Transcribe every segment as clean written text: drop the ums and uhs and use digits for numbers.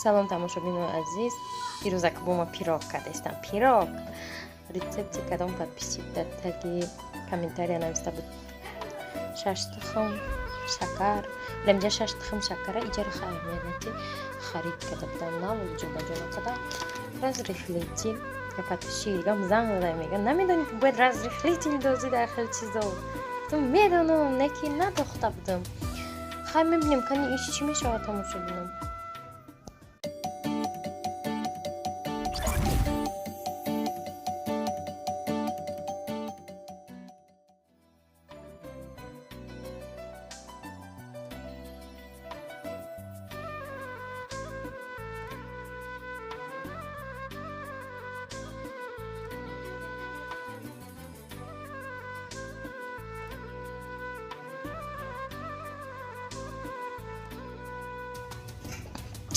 Салом, тамошобинои азиз. Дирӯзак бо ма пирог кардастам. Пирог рецепти кадом подписчик дар таги комментария нависта буд. Шаш тухм шакар, рамҷа шаш тухм шакара иҷара хайрмеянати харид карда будам, наву ҷобаҷо накарда. Разрыхлитель я подписчик дигам занг зада мегӯяд, намедонӣ ки бояд разрыхлитель дозӣ дар хел чизо? Гуфтам, медонам, не ки надохта будам. Хай, мебинем, кани иш чӣ мешавад, тамошобинам.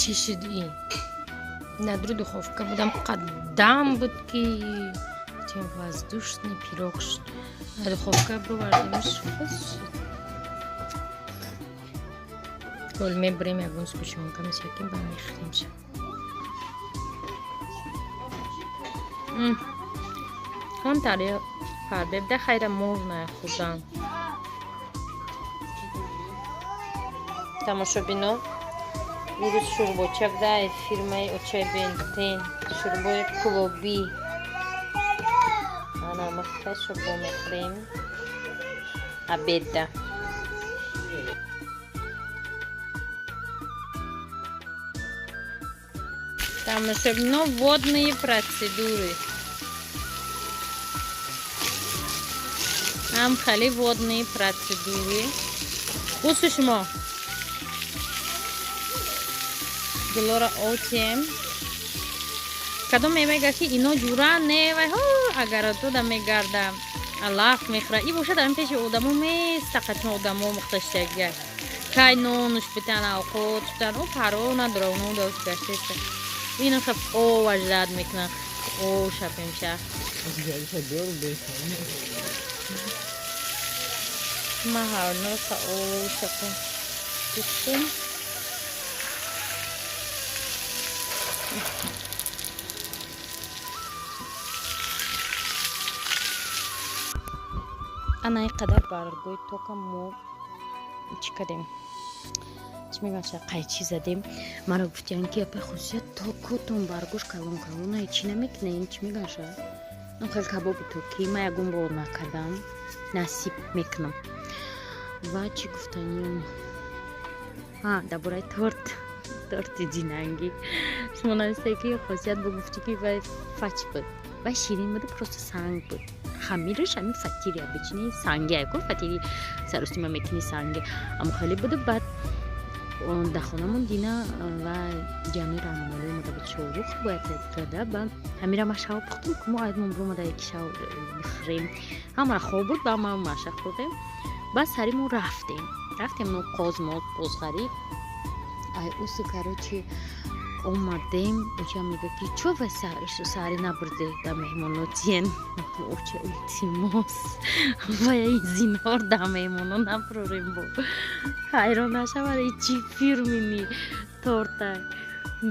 Чӣ шуд? И надру духовка будам, қадам буд ки воздушный пирог шуд. Духовка бировардемш, хус шуд. Ҳол мебурем, ягон сгущёнка месакем, ба мехӯримша. Камтари фарбебда, хайра, можно хӯрдан. Тамошобино, ирӯз шӯрбоча буда, фирмаи очай Бентен, шӯрбои кулобӣ. Ана махта шӯрбо мехӯрем обедда. Тамошобино, водные процедуры. Ам хали водные процедуры. Усу шумо гулора отем. Кадом мемега ки ино ҷура не, вай агар дода мегарда, алаф мехӯра. И бошад, ами пеши одамо местақатма, одамо мухташтага, кай нонуш битан, авқот битан, о паро надора, оно дошт гаштеста. Ино хаб оваш зад мекунад, о шапемша. Ма ҳарноса о шапем дустум. Ана ин қадар баргои тока мо чӣ кардем, чӣ мегаша, қайчӣ задем. Маро гуфтиян ки апай хусусият токотон баргош калон калона, чӣ намекунем, чӣ мегаша, хел кабоби токи ма ягон бор накардам, насиб мекунам. Ва чӣ гуфтаниём? Дар бораи торт, торти динангӣ шумо нависте ки хосият бо гуфтӣ ки вай фач буд, вай ширин буду, просто санг буд. Хамираш ҳамин фатири обычный санги ку, фатири сарустима мекунӣ, санги, амо хеле буду. Баъд дар хонамон дина ва ҷанои раҳмоналӣ омада буд, шорух бояд када, ба ҳамира ма шав пухтум, ки мо айдмон биромада яки шав бихӯрем. Ҳамара хоб буд, ба ма маша хӯрдем. Баъд сари мо рафтем мо қоз моз қозғарӣ ай усу, короче, омадем. Оча мега ки чо вай саҳарӣ набурде дар меҳмоно тиен? Оча, илтимос, вая зинҳор дар меҳмоно набурорем, бо ҳайрон нашавад, чӣ фирмини торта.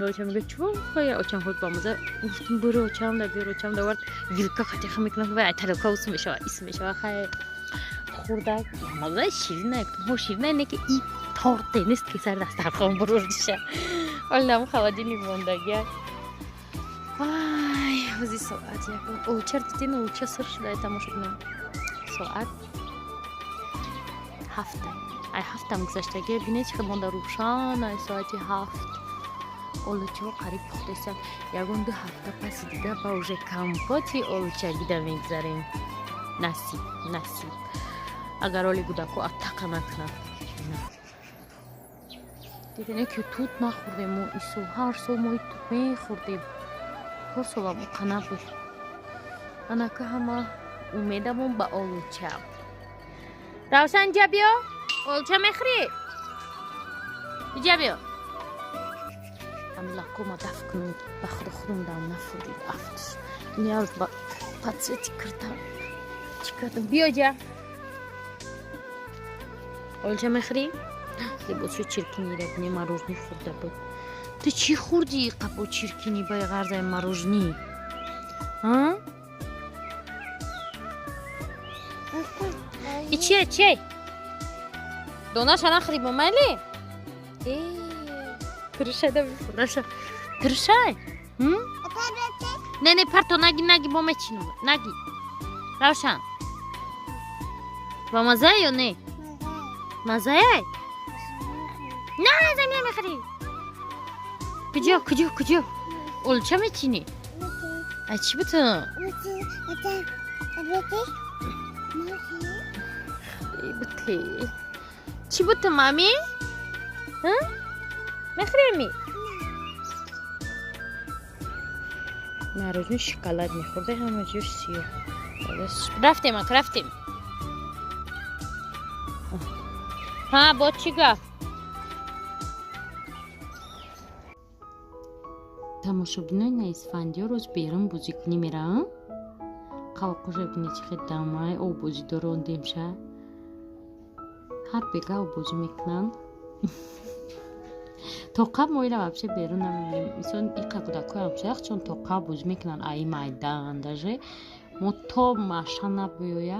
Оча мега, чо вая? Очам худ бамаза гуфтум, буро очам да биёр. Очам давард, вилка хатиха мекунам, вай тарелка усу мешава, ис мешава. Хай, хӯрда, маза ширина. Ҳо, ширина, не ки и торте нест ки сари дастархон бурурдиша. Ҳолам холодильник мондагия. Ай, ҳози соат олчар дидин, олча сир шуда, тамошо кунем. Соат 7, ай 7-ам гузаштагия. Бинед, чӣ хел монда, рӯшан. Ай соати 7 олучаҳо қариб пухтесанд. Ягон 2 ҳафта паси дида ба уже компоти олуча дида мегзарем. Насиб, насиб, агар оли гудако аттақа накунад. Дидане ки тут нахӯрдем мо исол. Ҳар сол мо тут мехӯрдем, ҳар солам уқа набуд. Анака ҳама умедамон ба олуча. Равшан, иҷа биё, олуча мехӯрӣ? Иҷа биё. Ами лакома даф кунум, ба худо худум дам нафурдид афтш. Ниёз ба подсвети кирдам, чӣ кардам. Биё иҷа, олуча мехӯрӣ? Либосҳои чиркинира бинем, мороженое хӯрда буд. Ту чӣ хӯрдӣ қапо чиркинӣ баи ғарзаи марожнӣ? И чия, чия? Донаша нахӯри бо майли? Тиршайда бихӯраша. Тиршай? Не, не, парто, наги, наги, бо мечинам. Наги. Равшан. Ба мазае ё не? Мазае? На, замина мехӯрӣ. Куҷо, куҷо, куҷо? Олча мечинӣ? А чӣ буту? Бутэ. Чӣ буту, мами? Мехӯрӣ ами? Марожни шоколад мехӯрда, ҳама ҷош сиёҳ. Рафтем, ак, рафтем. Ҳа, бо чӣ гап? Тамошобинои на Исфандиёр рӯз берун бозикунӣ меравам. Қавқуша бинед чӣ хел дамай оббозӣ дорондемша. Ҳар бега оббозӣ мекунанд. То қаб мо ира вообще берун намемонем. Мисол иқа кӯдакҳои ҳамсоя чун то қаб бозӣ мекунанд аи майдан даже. Мо то маша набиёя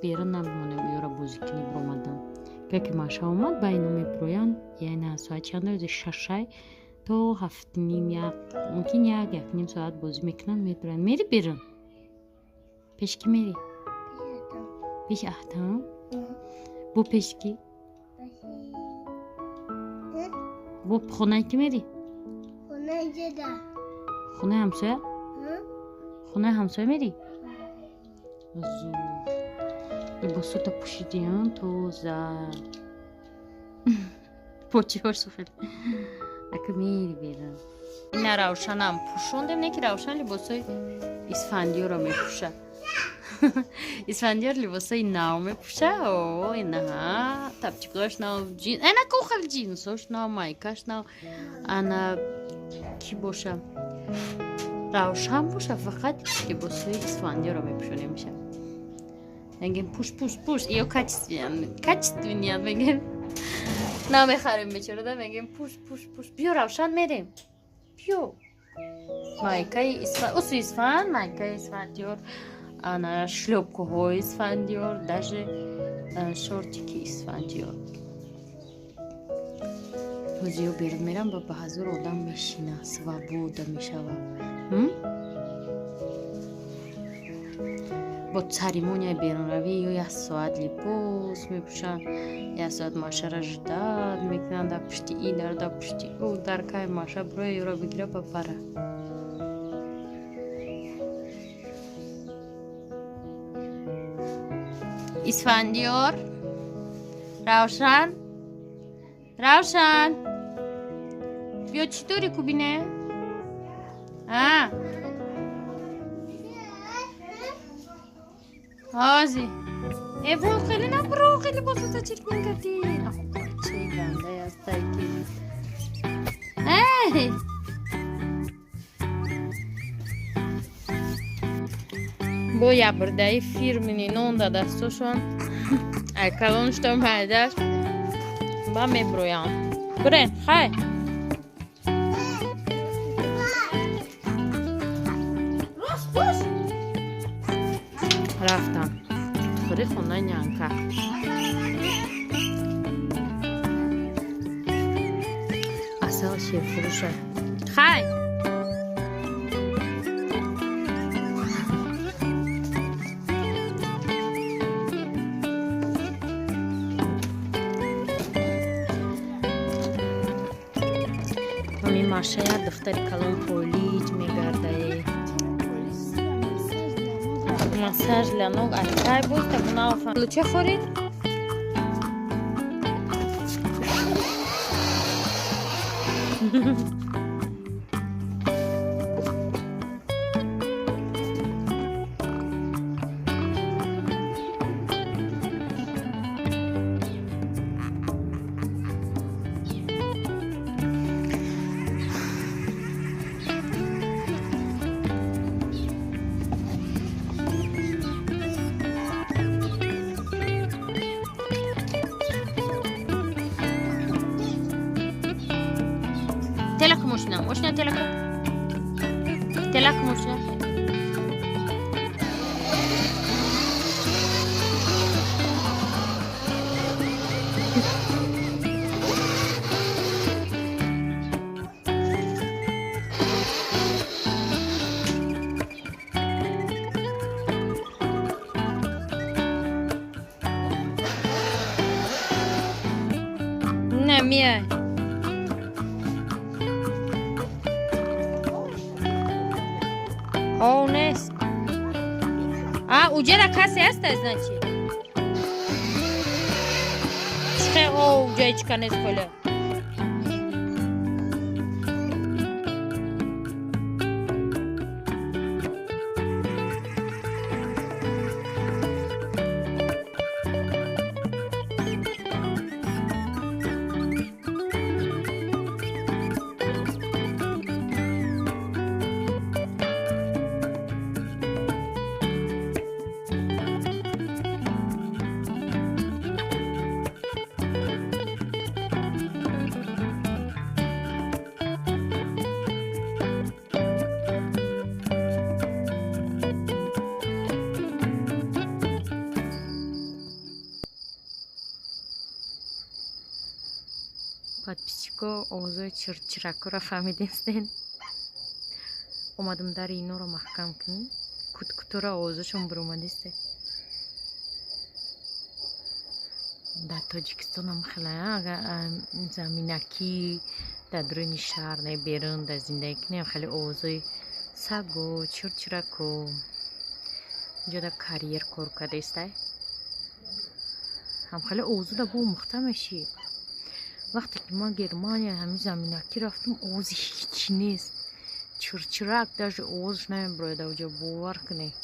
берун намемонем ёра бозикунӣ биромадан. Гаки маша омад ба ино мебироянд, яъне соат чанд ози шашай то ҳафтним як, мумкин як якним соат бозӣ мекунанд, мебироянд. Мери берун? Пеш ки мери? Пеши аҳтам? Бо пеш ки? Бо хонаи ки мери? Хонаи ҷада. Хонаи ҳамсоя? Хонаи ҳамсоя мери? Зур. Либосота пӯшидиам тоза. Почиҳош хеле. Ака мери берун. Ина Равшанам пӯшондем, не ки Равшан либосои Исфандиёрро мепӯшад. Исфандиёр либосои нав мепӯша. О, инаҳа, тапчикош нав, ҷин, ана кохал ҷинсош нав, майкаш нав. Ана ки боша? Равшан боша, фақат либосои Исфандиёрро мепӯшонем меша. Мегем пӯш, пӯш, пӯш, ё качественный, качественный мегем. Намехарем бечора, да мегем пӯш, пӯш, пӯш. Биё Равшан мерем. Биё. Майкаи Исфанд, усу Исфанд, майкаи Исфандиёр, ана шлёпкаҳои Исфандиёр, даже шортики Исфандиёр. Ҳозиё берун мерам ба ҳазор одам мешина, свобода мешава. Бо церемонияи берунравӣ ё як соат либос мепӯшанд, як соат машара ждат мекунанд, дар пушти и дар, дар пушти ӯ дар, кай маша бироя ёро бигира ба бара. Исфандиёр, Равшан, Равшан, биё чӣ дорӣ кубине? А? Ҳози. Э, вой, хеле набро, хеле босота чиркин кардӣ. Бачаи гандае ҳастай ки. Эй! Бо ябрдаи фирмини нон да дастошон. Ай калонштон пайдаш. Ба меброям. Бирен, хай. Рафтам. Хӯри хонаи нянка. Асал шерфурӯша. Хай! Ҳамин маша як духтари калон фолиҷ мегардае. Массаж для ног аз кай буд, та бунаофа. Луча хӯред? Телак мошина, мошина телак. Телак мошина. На, Мия. О, нест. А, уҷара касе ҳаста, значит? Чихе, о, уҷа ҳечка нест холя. Подписчико, овозои чирчиракора фаҳмидестен. Омадам дари иноро маҳкам кунем. Куткутора овозошон буромадисте. Дар Тоҷикистонам хеле агар заминакӣ дар дуруни шаҳр не берун дар зиндагӣ кунем, хеле овозои саго, чирчирако. Инҷо карьер кор кардестай. Ҳам хеле овозода бо омӯхта мешӣ. Вақте ки ман Германия ҳамин заминакӣ рафтам, овози ҳечи нест. Чирчирак даже овозаш намебурояд авҷо, бовар кунед.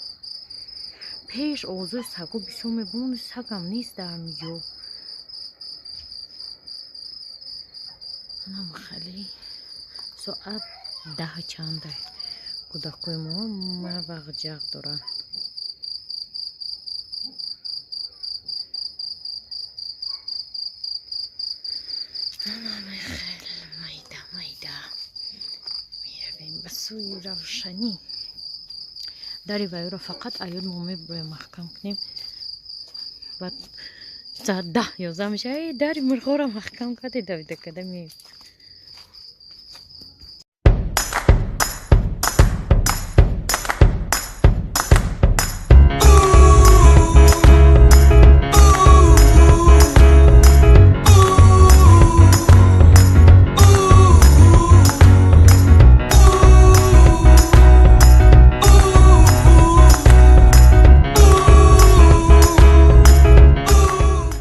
Пеш овозои саго бисёр мебуромад, сагам нест дар ҳамин ҷо. Анам хеле соат 10 чанда. Кӯдакои мо вағ ҷағ доранд. Майда майда меравем ба сӯи равшанӣ. Дари вайро фақат аёд мо мебуроем маҳкам кунем. Баъд соат 10-11 мешава, эй дари мурғоро маҳкам карде, давида карда меоем.